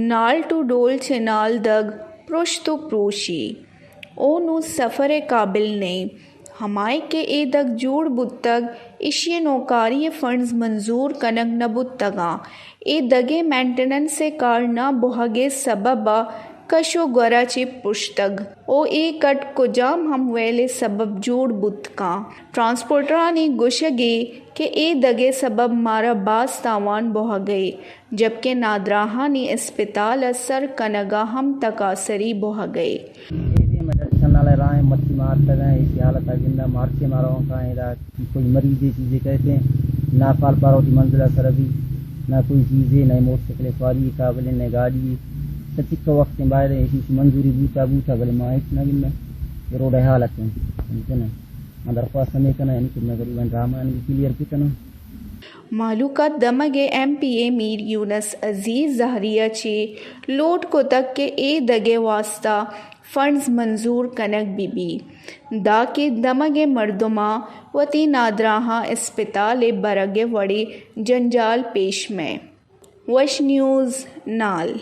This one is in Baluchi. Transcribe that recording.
نال ٹو ڈول چنال دگ پرشت و پروشی او نوں سفر ءِ قابل نئیں۔ ہمائیں کہ اے دگ جوڑ بوتگ، اشی ءِ نوکاری ءِ فنڈز منظور کنگ نہ بوتگاں۔ اے دگ ءِ مینٹننس ءِ کار نہ بوہگ ءِ سبب ءَ کش و گور ءَ چہ پرشتگ۔ او اے کٹ کجام ہم ویل ءِ سبب جوڑ بوت کاں۔ ٹرانسپورٹرانی گوشگ ءَ کہ اے دگ ءِ سبب مارا باز تاوان بوہگ ءَ، جبکہ نادراہانی اسپتال ءَ سر کنگ ءَ ہم تکاسری بوہگ ءَ۔ اے دیم ءَ ڈل چنال ءِ راہ ءَ مرچی ما اتکگ ایں، ایشی حالت ءَ گنداں مرچی ما روان کاں، ادا کوئی مریضے چیزے کئیت، نہ پال پار وتی منزل ءَ سر بی، نہ کوئی چیزے، نہ موٹر سائیکل سواری قابل، نہ گاڑی۔ سچکا وقت باید ایشی منظوری بوتا بوتا، بلے ما ہچ نہ گنداں۔ اے روڈ ءِ حالت ایں، سمجھتے نا؟ ما درخواست ہمے کناں، یعنی کہ مئے غریبانی راہ مان بھی کلیئر بکناں۔ مہلوک ءَ دمگ ءِ ایم پی اے میر یونس عزیز زہری ءَ چہ لوٹ کتگ کہ اے دگ ءِ واستہ فنڈز منظور کنگ بہ بی، داں کہ دمگ ءِ مردماں وتی نادراہاں اسپتال ءَ برگ ءِ وڑیں جنجال پیش مئے۔ وش نیوز نال۔